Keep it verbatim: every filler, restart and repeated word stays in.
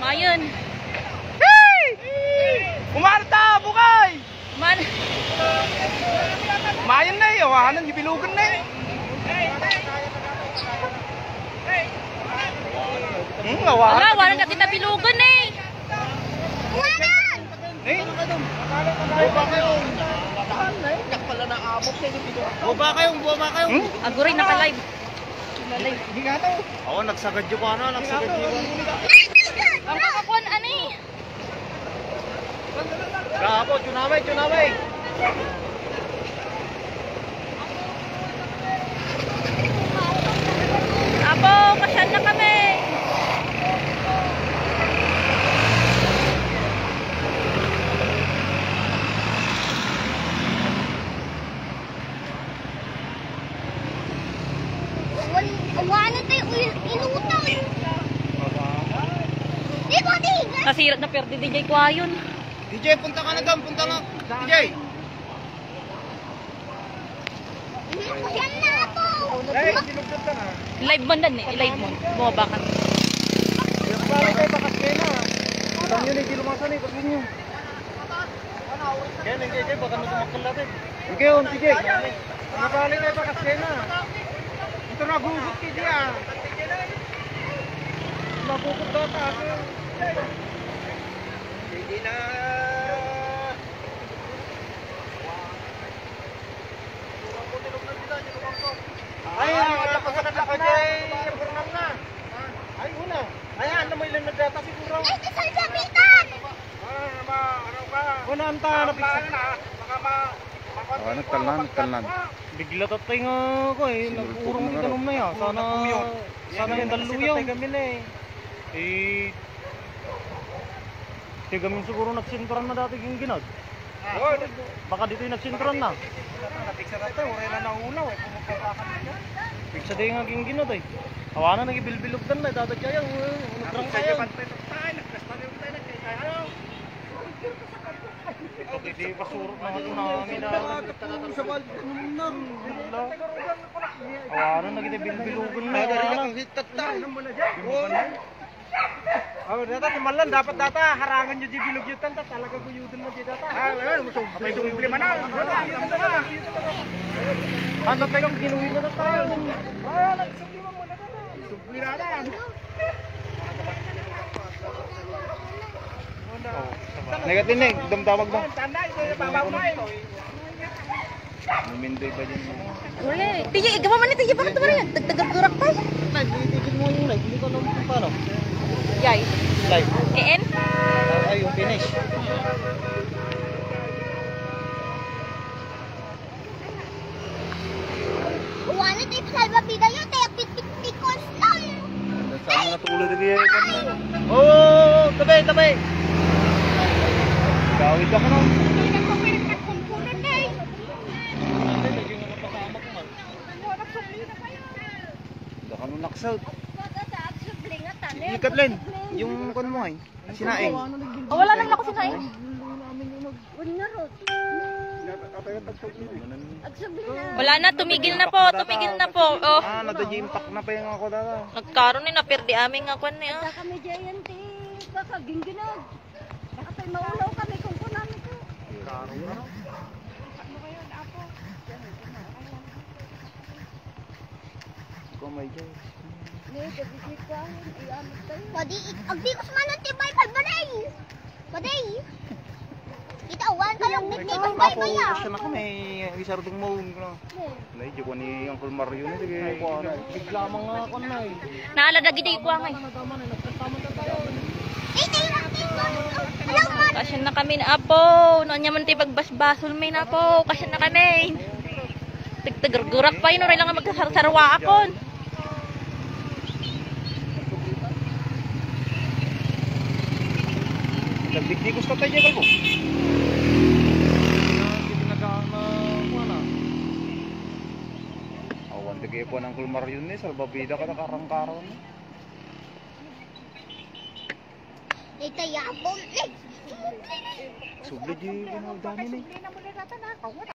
Ayun. Hey! Umarta, bukay! Man. Mayan na eh, awanan, gibilugan na eh. Hmm, awanan. Wala, wala na kita bilugan eh. Eh? Buba kayo, buba kayo. Hmm? Aguray, naka-live. Naka-live. Di nga to. Oo, nagsagad yung ano, nagsagad yung ano. Ang kakakuan, ani? Bravo, tsunami, tsunami. Apo, kasyal na kami. Awan, awanan tayo, uy, inutan. Di ba, di? Nasira na, perde, D J, kuayon. D J, punta ka na doon, punta na. D J. Yan na po. Hey, sinugod ka na. Live mo na eh, live mo. Bumaba ka. Yung pala kayo, bakas kayo na. Utang yun eh, di lumasan eh, pag yun yun. Kaya nang kaya, baka na sumakal natin. Ikaw, sige. Nabali na yung bakas kayo na. Ito nagugot kayo diyan. Nagugot daw taas eh. Sige na. Ay, ah, wala pa sa kanya, Jay. Ay, una. Ay, ano mo ilang nagdata siguro? Ay, sa sabitan! Ah, ma-, ano ka? Una, anta, napiksa. Tamaan na, baka ma-, Ah, nagtalnan, nagtalnan. Bigla tatay nga ako eh, nag-urong di kanong na ya. Sana, sana yung daluyaw. Kami na eh. Eh, Tigamin siguro nagsintran na dati yung ginag. Baka dito yung nagsintran na. Napiksa na tayo, wala na naulaw eh. Pumupagakan na niya. Piksa di nga yung ginag eh. Awana, nagibilbilog dan na, dadagyayan. Nagrang kayo. Pantay na tayo, nagkasta na yung tayo, nagkaya. Ano? Pati di pasurok na ito na hangin na. Sa balik, ano na? Awana, nagibilbilogan na. Madali lang ang hitat tayo. Oh, data, timalan, dapat data, harangan nyo di bilog yun, tanta, talaga guyudan mo di data. Ah, wala, gusto, gusto ko problema na. Ano tayo ang ginuwi na tayo? Ah, nagsubli mo muna na. Subli na na. Negative na eh, damdamag na. Tanda, ito yung babaw na eh. Lumindoy ba dyan? Wala eh. Tiyo, igawa man ito. Bakit naman yan? Dagdagan ko rak pa. Live, itigil mo yung live. Hindi ko alam kung paano. Yay. Live. E N? Ay, yung finish. Wala, tayo salbabida yun. Tayo pitpit tikons lang. Saan na tulo diri eh? Oh, tabi, tabi. Gawid ako na. Daka mo naksaw. Ikat, Len. Yung kuwan mo eh. Sinaing. Oh, wala lang ako sinaing. Wala na, tumigil na po, tumigil na po. Oh. Ah, nadadya yung pak na pa yung ako dada. Nagkaroon ni, napirdi amin nga kwan ni, ah. Kami J N T, kakagingginag. Baka tayo maulaw kami kung kunan ito. Ikaw may Diyos. Pwede, agdi ko sa manang tibay, palbalay. Pwede. Kita, awan ka lang, may tibay, apo, baya. Gusto na kami, isarding mo, no? Nay, di ko ni Uncle Mario na, sige, kuha na. Bigla mga kuha na eh. Naalada gid ko angay. Kasyan na kami na apo. No, anya man ti pagbasbasol mi na apo. Kasyan na kami. Tagtagargurak pa yun, oray lang nga magsarsarwa akon. Nagdikdikos ka tayo, Kalbo. Awan, tigay po ng kulmar yun eh. Salbabida ka, nakarangkaraw na. Ito, yapon. Eh, sumugli na. Sugli di, ano, dami na eh.